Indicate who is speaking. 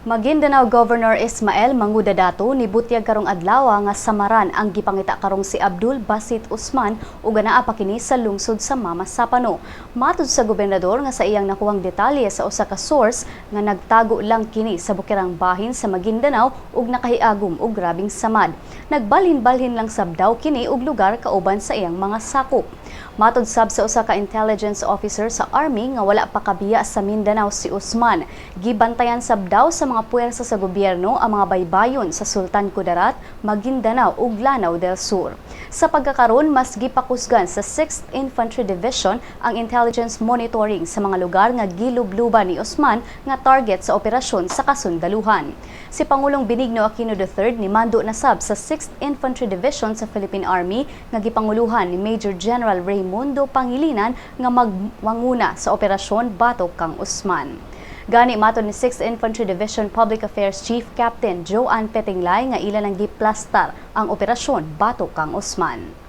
Speaker 1: Maguindanao Governor Esmael Mangudadatu nibutyag karong adlaw nga samaran ang gipangita karong si Abdul Basit Usman ug anaa pa kini sa lungsod sa Mamasapano. Matud sa gobernador nga sa iyang nakuhang detalye sa usa ka source nga nagtago lang kini sa bukirang bahin sa Maguindanao ug nakahiagom og grabing samad. Nagbalhin-balhin lang sab daw kini og lugar kauban sa iyang mga sakop. Matod sab sa usa ka intelligence officer sa army nga wala pa kabiya sa Mindanao si Usman. Gibantayan sab daw sa mga puwersa sa gobyerno ang mga baybayon sa Sultan Kudarat, Maguindanao ug Lanao del Sur. Sa pagkakaron, mas gipakusgan sa 6th Infantry Division ang intelligence monitoring sa mga lugar nga gilubluban ni Usman nga target sa operasyon sa kasundaluhan. Si Pangulong Benigno Aquino III nimando na sab sa 6th Infantry Division sa Philippine Army nga gipanguluhan ni Major General Raymundo Pangilinan nga magmanguna sa operasyon batok kang Usman. Gani matod ni 6th Infantry Division Public Affairs Chief Captain Joanne Petinglay nga ila nang giplastar ang operasyon batok kang Usman.